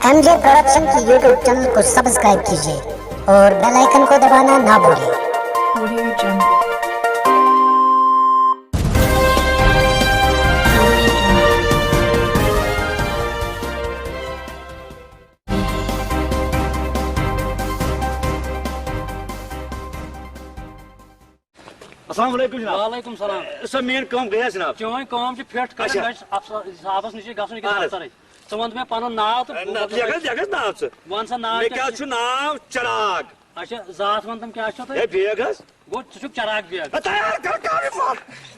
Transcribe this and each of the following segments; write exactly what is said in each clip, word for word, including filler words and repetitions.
MJ production की YouTube channel को subscribe कीजिए और बेल आइकन को दबाना ना भूलें। السلام علیکم جناب۔ وعلیکم السلام۔ سر، میٲنۍ کٲم گٔیہ جناب؟ چٲنۍ کٲم چھِ فِٹ کرٕنۍ، اچھا۔ مےٚ چھُ افسر صاحبس نِش گژھُن أکِس اہن حظ۔ دفترٕے۔ ژٕ وَن تہٕ مےٚ پَنُن ناو تہٕ نہ، بہٕ لیکھ حظ، لیکھ حظ ناو ژٕ۔ وَن سا ناو مےٚ کیٛاہ کیٛاہ چھُ؟ چھُ ناو؟ چراغ۔ اچھا، ذات وَن تَم کیٛاہ چھُو تۄہہِ؟ ہے، بیگ حظ۔ گوٚو، ژٕ چھُکھ چراغ بیگ۔ ہے، تیار کر، کر یہِ فون۔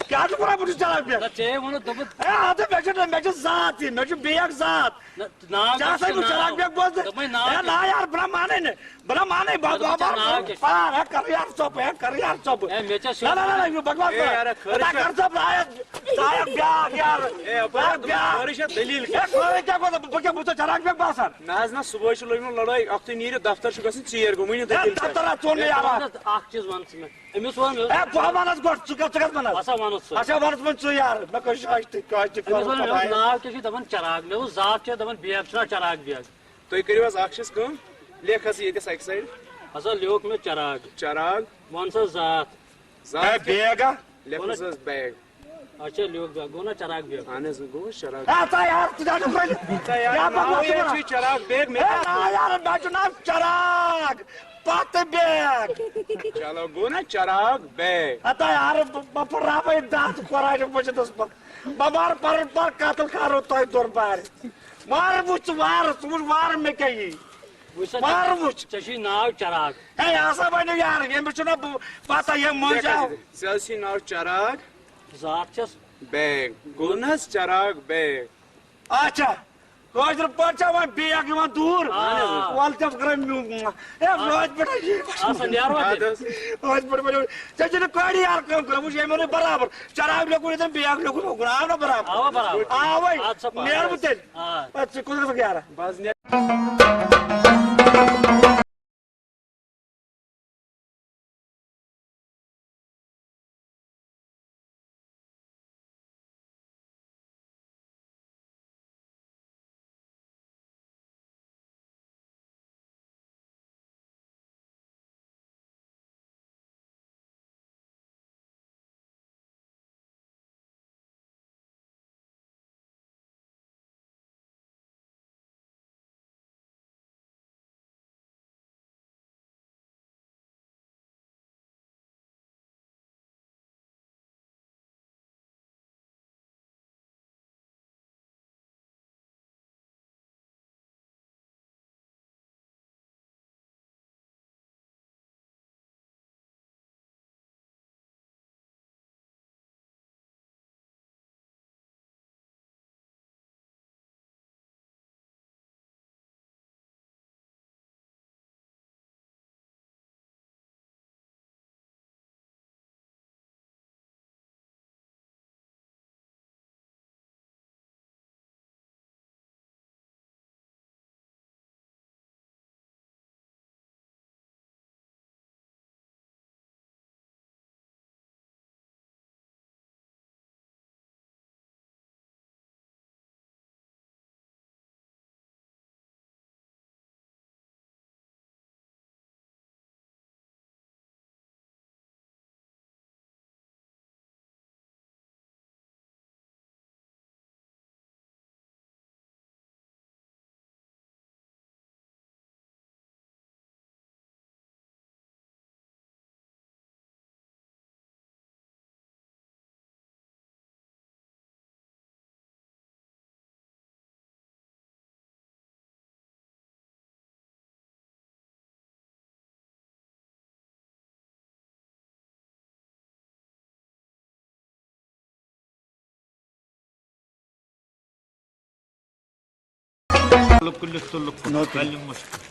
کیٛاہ چھُ وَنان، بہٕ چھُس چراغ بیگ۔ نہ، ژےٚ ووٚنُتھ، دوٚپُتھ۔ ہے، اَدٕ مےٚ چھُ، مےٚ چھُ ذات یہِ، مےٚ چھُ بیگ ذات۔ نہ، ناو ژےٚ کیٛاہ ہسا چھُ؟ بہٕ ناو؟ چراغ بیگ بوزنہٕ۔ دوٚپمَے ناو ہے، کیٛاہ؟ نہ یار، بہٕ نہ مانَے نہٕ، بہٕ نہ مانَے، بہٕ، مطلب، بہٕ، ژےٚ ناو بہٕ، کیٛاہ چھُ؟ پار، ہے، کر یار ژۄپہٕ، ہے، کر یار ژۄپہٕ۔ ہے، مےٚ ژےٚ نہ، سیوٚد نہ، نہ، نہ، یہِ بکواس ہے، مہ۔ یارا، خٲرٕے ہے، چھا؟ کر ژۄپہٕ، آیَس۔ ژٕ آیَکھ بیٛاکھ یارٕ۔ اے، اَپٲرۍ بیٛاکھ۔ خٲرٕے چھا دٔلیٖل ہے، کیٛاہ؟ خٲرٕے کیٛاہ گوٚو؟ بہٕ کیٛاہ، بہٕ چھُس چراغ بیگ باسان؟ نہ حظ، نہ، صُبحٲے چھُ لوٚگمُت لڑٲے، اکھتُے نیٖرِو دفتر چھُ گژھُن ژیر گوٚو، ؤنِو تُہۍ ہے، کیٛاہ چھُ؟ دفتر ہا ژوٚن مےٚ ہے، ژٕ یارا۔ وَن حظ اکھ چیٖز وَن ژٕ مےٚ۔ أمِس وَن مےٚ۔ ہے، بہٕ ہا وَنَس گۄڈٕ، ژٕ کَتھ، ژٕ کَتھ وَنَس؟ اَسا وَنُس ژٕ۔ اچھا، وَنُس وۄنۍ ژٕ یارٕ، مےٚ کٔر شاشتٕے، کاشتٕے أمِس کَرُن وَن مےٚ اوس خۄدایا۔ ناو کیٛاہ چھُ دَپان چراغ، مےٚ اوس ذات چھےٚ دَپان بیگ چھُنہ چراغ بیگ۔ تُہۍ کٔرِو حظ اکھ چیٖز کٲم، لیکھ حظ ییٚتٮ۪س اَکہِ سایڈٕ۔ ہسا لیوٗکھ مےٚ چراغ۔ چراغ۔ وَن سا ذات۔ ذات ہے، کیٛاہ؟ بیگ ہا؟ لیکھ حظ بیگ۔ اچھا، لیوٗکھ بیگ۔ گوٚو نا چراغ بیگ؟ اہن حظ، گوٚو چراغ۔ ہے، ژٕ یار، ژٕ چھُکھ نا پرٛٲنِس۔ ژٕ یار، کیٛاہ ناوٕے بکواس حظ ژٕ؟ چھُے چراغ بیگ، مےٚ ہے، کیٛاہ نا یار، مےٚ چھُ ناو چراغ۔ پتہٕ بیگ۔ چلو، گوٚو نا چراغ بیگ۔ ہتا یار، بہٕ، بہٕ پھٕٹراوَے دَنٛد قرآنِ مجیدَس منٛز۔ بہٕ مارٕ پَنُن پان قتل کَرو تۄہہِ دۄن بارِ۔ وارٕ وٕچھ ژٕ وارٕ، ژٕ وٕچھ وارٕ مےٚ کیٛاہ یی۔ وٕچھ سا، وارٕ وٕچھ۔ ژےٚ چھُے ناو چراغ۔ ہے، یہِ ہسا بَنیو یار، ییٚمِس چھُنہ بہٕ پَتہ، ییٚمۍ مٔنٛزۍ آو۔ ژےٚ حظ چھُے ناو چراغ۔ ذات چھَس۔ بیگ۔ گوٚو نہ حظ چراغ بیگ؟ اچھا، کٲشِر پٲٹھۍ چھا وۄنۍ بیگ یِوان دوٗر؟ آ۔ وَلہٕ تہِ کَرَے میوٗ-، ہے، آ۔ روزِ پٮ۪ٹھ یی۔ آ، سا نیرو اَتہِ۔ اَدٕ حظ۔ روزِ پٮ۪ٹھ ؤنِو۔ ژےٚ چھُنہٕ کٲڑی یار کٲم کَران، وٕچھ، ییٚمۍ ووٚنُے برابر۔ چراغ لیوٚکھُن ییٚتٮ۪ن، بیگ لیوٚکھُن ہوکُن۔ آو نہ برابر؟ آوا برابر۔ آوَے۔ اَدٕ سا پَکھ۔ نیرٕ بہٕ تیٚلہِ۔ آ۔ پَتہٕ ژٕ کوٚت گژھکھ یارا؟ بہٕ حظ نیرٕ۔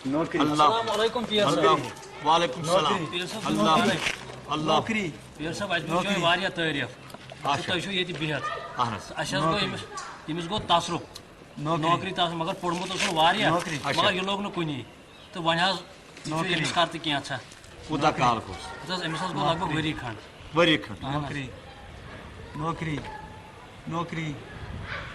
نوکری۔ اللہ۔ السلام علیکم پیر صٲب۔ اللہ۔ وعلیکم السلام۔ پیر صٲب، اللہ۔ اللہ۔ نوکری۔ پیر صٲب، اَسہِ بوٗز نوکری۔ تۄہہِ واریاہ تعریٖف۔ اچھا۔ تُہۍ چھِو ییٚتہِ بِہِتھ۔ اہن حظ۔ اَسہِ حظ گوٚو نوکری۔ أمِس، أمِس گوٚو تصرُف۔ نوکری۔ نوکری تصرُف، مگر پوٚرمُت اوس نہٕ واریاہ، اچھا۔ مگر یہِ لوٚگ نہٕ کُنی۔ تہٕ وۄنۍ حظ، یہِ چھُ نوکری۔ أمِس کر تہٕ کینٛژھا۔ کوٗتاہ کال گوٚژھ؟ اَتھ حظ، أمِس حظ گوٚو لگ بگ نوکری۔ ؤری کھنٛڈ۔ ؤری کھنٛڈ۔ اہن حظ۔ نوکری۔ نوکری۔ نوکری۔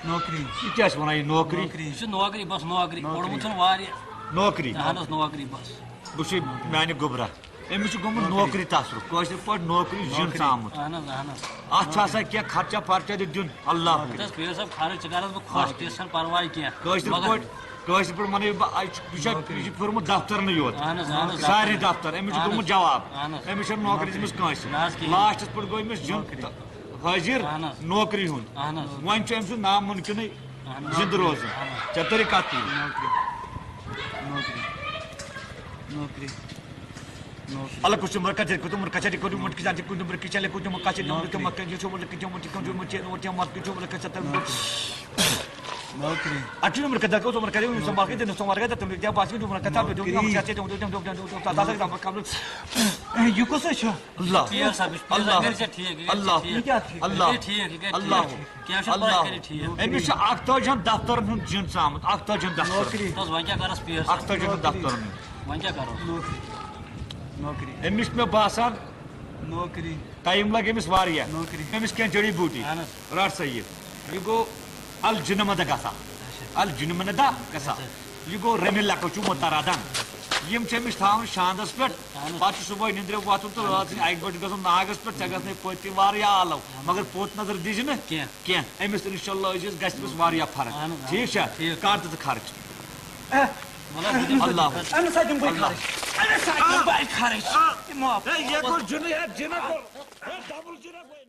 نوکری۔ یہِ کیٛاہ چھِ وَنان یہِ نوکری؟ نوکری۔ یہِ چھُ نوکری، بس نوکری، پوٚرمُت چھُنہٕ واریاہ۔ نوکری۔ اہن حظ، نوکری بس۔ بہٕ چھُس میانہِ گوٚبرا، أمِس چھُ گوٚمُت نوکری تصرُف، کٲشِر پٲٹھۍ نوکری زیُن ژامُت۔ اہن حظ، اہن حظ۔ اَتھ چھُ آسان کینٛہہ خرچہ پرچہ تہِ دیُن، اللہ۔ تس پیر صٲب، خرٕچ چھِ کران بہٕ خۄش، تہِ چھَنہٕ پرواے کینٛہہ۔ کٲشِر مگر پٲٹھۍ، کٲشِر پٲٹھۍ وَنو یہِ بہٕ، یہِ چھُ، یہِ چھُ، یہِ چھُ پھیوٗرمُت دفترنٕے یوت۔ اہن حظ، اہن حظ، سارنٕے دفتر۔ دفتر، أمِس چھُ اہن گوٚمُت حظ۔ جواب۔ اہن حظ۔ أمِس چھَنہٕ نوکری دِژمٕژ کٲنٛسہِ۔ نہ حظ کِہیٖنۍ۔ لاسٹَس پٮ۪ٹھ گوٚو أمِس زیُن حٲضِر اہن حظ۔ نوکری ہُنٛد۔ اہن حظ۔ وۄنۍ چھُ أمۍ سُنٛد نامُمکِنٕے اہن حظ۔ زِندٕ روزُن۔ اہن حظ۔ ژےٚ تٔرٕے کَتھ تی؟ نوکری۔ نوکری۔ نوکری۔ اللہ کچھ مرکز کچھ مرکز کچھ مرکز کچھ مرکز کچھ مرکز کچھ مرکز کچھ مرکز نوکری۔ نوکری۔ یہ کُس حظ چھُ؟ اللہ۔ پیر صٲب، یہِ چھُ پیر اللہ۔ صٲب، یہِ چھُ اللہ۔ ٹھیٖک، یہِ گژھِ اللہ۔ ٹھیٖک۔ کینٛہہ چھُنہٕ اللہ۔ پرواے، کَرِ ٹھیٖک۔ أمِس چھُ اَکتٲجِہَن دفترن ہُنٛد زیُن ژامُت، اَکتٲجِہَن دفترن۔ نوکری۔ بس وۄنۍ کیٛاہ کَرس پیر صٲب؟ اَکتٲجِہَن دفترن ہُنٛد۔ وۄنۍ کیٛاہ کَرو؟ نوکری۔ نوکری۔ أمِس چھُ مےٚ باسان نوکری۔ ٹایم لگہِ أمِس واریاہ۔ نوکری۔ أمِس کینٛہہ جڑی بوٗٹی۔ اہن حظ۔ رٹ سا یہِ۔ یہِ گوٚو الجنمدہ گژھان۔ الجنمدہ گژھان۔ یہِ گوٚو رمِ لکو چھُ مترادن۔ یِم چھِ أمِس تھاوان شاندس پٮ۪ٹھ۔ اہن حظ۔ پتہٕ چھُ صبحٲے نِندرِ وۄتھُن تہٕ رٲژ سٕنٛدِ اَکہِ بجہِ گژھُن ناگس پٮ۪ٹھ، ژےٚ گژھنَے پٔتۍ کِنۍ واریاہ آلو۔ مگر پوٚت نظر دِجہِ نہٕ کینٛہہ۔ کینٛہہ۔ أمِس انشاءاللہ عزیز گژھِ أمِس واریاہ فرق۔ اہن حظ، اہن حظ۔ ٹھیٖک چھا؟ ٹھیٖک۔ کر تہٕ ژٕ خرچ۔ اے، اللہ۔ أمِس سۭتۍ دِمہٕ بہٕ اللہ۔ خرٕچ۔ أمِس سۭتۍ دِمہٕ بہٕ خرٕچ۔ یہِ معاف۔ ہے، یہِ گوٚو جِنٕے، ہے، جِنہ گوٚو۔ ہے، ڈبل جِنہ گوٚو۔